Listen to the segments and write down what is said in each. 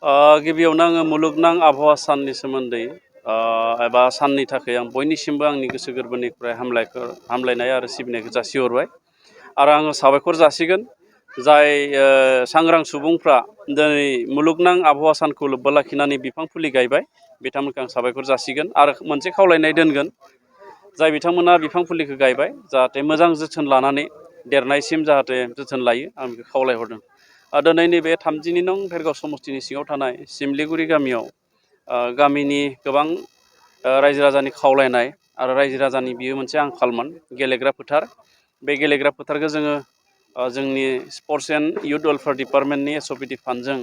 गिबियावनो आङो मुलुगनां आबहावा साननि सोमोन्दै एबा साननि थाखाय आं बयनिसिमबो आंनि गोसो गोरबोनिफ्राय हामलायनाय आरो सिबिनायखौ जासिहरबाय आरो आङो साबायखर जासिगोन जाय सांग्रां सुबुंफ्रा दिनै मुलुगनां आबहावा सानखौ लोब्बा लाखिनानै बिफां फुलि गायबाय बिथांमोनखौ आं साबायखर जासिगोन आरो मोनसे खावलायनाय दोनगोन जाय बिथांमोना बिफां फुलिखौ गायबाय जाहाथे मोजां जोथोन लानानै देरनायसिम जाहाथे जोथोन लायो आं बेखौ खावलायहरदों। दिनै नैबे 32 नं भेरगाव समष्टिनि सिङाव थानाय सिमलिगुरि गामियाव गामिनि गोबां रायजो राजानि खावलायनाय आरो रायजो राजानि बियो मोनसे आंखालमोन गेलेग्रा फोथार बे गेलेग्रा फोथारखौ जोङो जोंनि स्पर्ट्स एन्ड इयुथ वेलफेयार डिपार्टमेन्टनि एसअपिटि फान्डजों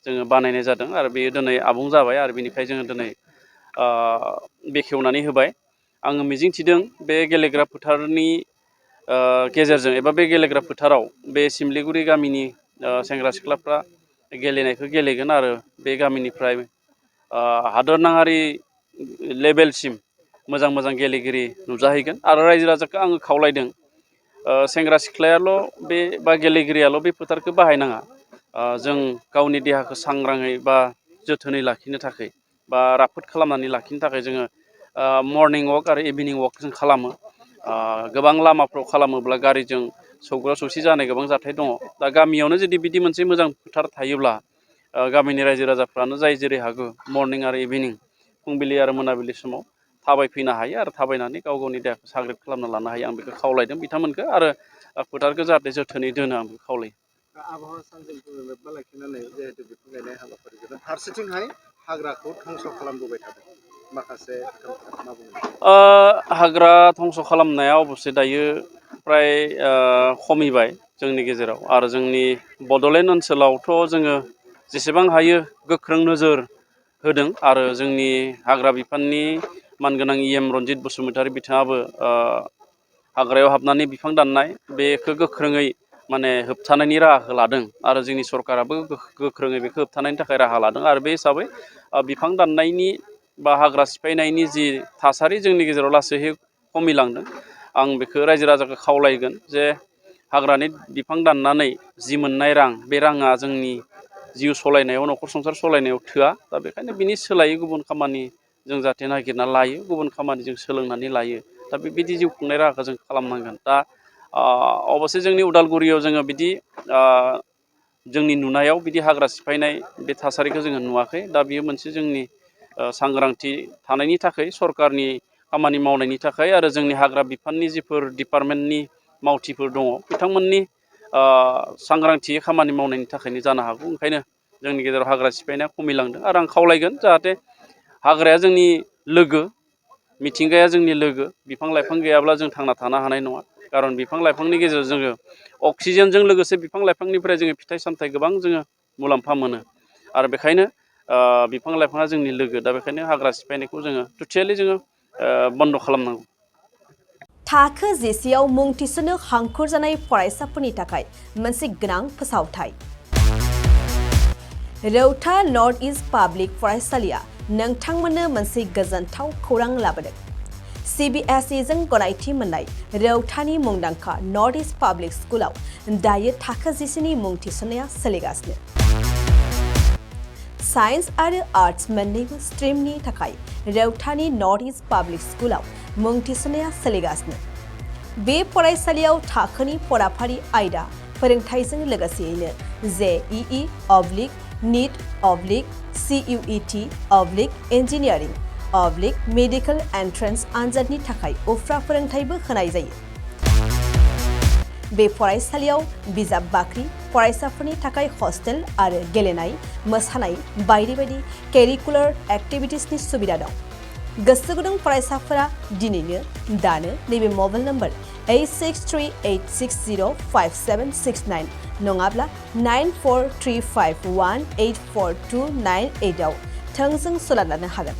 जोङो बानायनाय जादों आरो बेयो दिनै आबुं जाबाय आरो बेनिफ्राय जोङो दिनै बेखेवनानै होबाय आङो मिजिंथिदों बे गेलेग्रा फोथारनि गेजेरजों एबा बे गेलेग्रा फोथाराव बे सिमलिगुरि गामिनि सेंग्रा सिख्लाफ्रा गेलेनायखौ गेलेगोन आरो बे गामिनिफ्राय हादरनाङारि लेभेलसिम मोजां मोजां गेलेगिरि नुजाहैगोन आरो रायजो राजाखौ आङो खावलायदों सेंग्रा सिख्लायाल' बे बा गेलेगिरियाल' बे फोथारखौ बाहायनाङा जों गावनि देहाखौ सांग्राङै बा जोथोनै लाखिनो थाखाय बा राफोद खालामनानै लाखिनो थाखाय जोङो मर्निं वाक आरो इभिनिं वाक जों खालामो गोबां लामाफ्राव खालामोब्ला गारिजों सौग्रा सौसि जानाय गोबां जाथाय दङ दा गामियावनो जुदि बिदि मोनसे मोजां फोथार थायोब्ला गामिनि रायजो राजाफ्रानो जाय जेरै हागौ मर्निं आरो इभिनिं फुंबिलि आरो मोनाबिलि समाव थाबायफैनो हायो आरो थाबायनानै गाव गावनि देहाखौ साग्रिद खालामना लानो हायो आं बेखौ खावलायदों बिथांमोनखौ आरो फोथारखौ जाहाथे जोथोनै दोनो आं बेखौ खावलायो। आबहावा सानजों लोब्बा लाखिनानै जिहेतु बिफां गायनाय हाबाफारि जादों फारसेथिंहाय हाग्राखौ धंस' खालामबोबाय थादों माखासे मा बुङो हाग्रा धंस' खालामनाया अबस्से दायो फ्राय खमिबाय जोंनि गेजेराव आरो जोंनि बड'लेण्ड ओनसोलावथ' जोङो जेसेबां हायो गोख्रों नोजोर होदों आरो जोंनि हाग्रा बिफाननि मानगोनां इएम रन्जित बसुमतारी बिथाङाबो हाग्रायाव हाबनानै बिफां दाननाय बेखौ गोख्रोङै माने होबथानायनि राहाखौ लादों आरो जोंनि सरकाराबो गोख्रोङै बेखौ होबथानायनि थाखाय राहा लादों आरो बे हिसाबै बिफां दाननायनि बा हाग्रा सिफायनायनि जि थासारि जोंनि गेजेराव लासैहै खमिलांदों आं बेखौ रायजो राजाखौ खावलायगोन जे हाग्रानि बिफां दाननानै जि मोननाय रां बे राङा जोंनि जिउ सलायनायाव न'खर संसार सलायनायाव थोआ दा बेखायनो बिनि सोलायै गुबुन खामानि जों जाहाथे नागिरना लायो गुबुन खामानि जों सोलोंनानै लायो दा बेबायदि जिउ खुंनाय राहाखौ जों खालामनांगोन दा अबस्से जोंनि उदालगुरियाव जोङो बिदि जोंनि नुनायाव बिदि हाग्रा सिफायनाय बे थासारिखौ जोङो नुवाखै दा बियो मोनसे जोंनि सांग्रांथि थानायनि थाखाय सरकारनि खामानि मावनायनि थाखाय आरो जोंनि हाग्रा बिफाननि जिफोर डिपार्टमेन्टनि मावथिफोर दङ बिथांमोननि सांग्रांथि खामानि मावनायनि थाखायनो जानो हागौ ओंखायनो जोंनि गेजेराव हाग्रा सिफायनाया खमिलांदों आरो आं खावलायगोन जाहाथे हाग्राया जोंनि लोगो मिथिंगाया जोंनि लोगो बिफां लाइफां गैयाब्ला जों थांना थानो हानाय नङा खारन बिफां लाइफांनि गेजेरजों जोङो अक्सिजेनजों लोगोसे बिफां लाइफांनिफ्राय जोङो फिथाइ सामथाइ गोबां जोङो मुलाम्फा मोनो आरो बेखायनो बिफां लाइफाङा जोंनि लोगो दा बेखायनो हाग्रा सिफायनायखौ जोङो टटेलि जोङो बन्द' खालामनांगौ। थाखो जिसेआव मुं थिसननो हांखुर जानाय फरायसाफोरनि थाखाय मोनसे गोनां फोसावथाय रौता नर्थ इस्ट पाब्लिक फरायसालिया नोंथांमोननो मोनसे गोजोनथाव खौरां लाबोदों। CBSE जों गनायथि मोननाय रौतानि मुंदांखा नर्थ इस्ट पाब्लिक स्कुलाव दायो थाखो जिसेनि मुं थिसननाया सोलिगासिनो। साइन्स आरो आर्ट्स मोन्नैबो स्ट्रिमनि थाखाय रौतानि नर्थ इस्ट पाब्लिक स्कुलाव मुं थिसननाया सोलिगासिनो। बे फरायसालियाव थाखोनि फराफारि आयदा फोरोंथाइजों लोगोसेयैनो JEE NEET CUET engineering medical entrance आनजादनि थाखाय उफ्रा फोरोंथाइबो होनाय जायो। बे फरायसालियाव बिजाब बाख्रि फरायसाफोरनि थाखाय हस्टेल आरो गेलेनाय मोसानाय बायदि बायदि केरिकुलार एक्टिभिटिसनि सुबिदा दं। गोसो गुदुं फरायसाफोरा दिनैनो दानो नैबे मबाइल नम्बर 8638605769 नङाब्ला 9435184298 आव थोंजों सोलोंनो हागोन।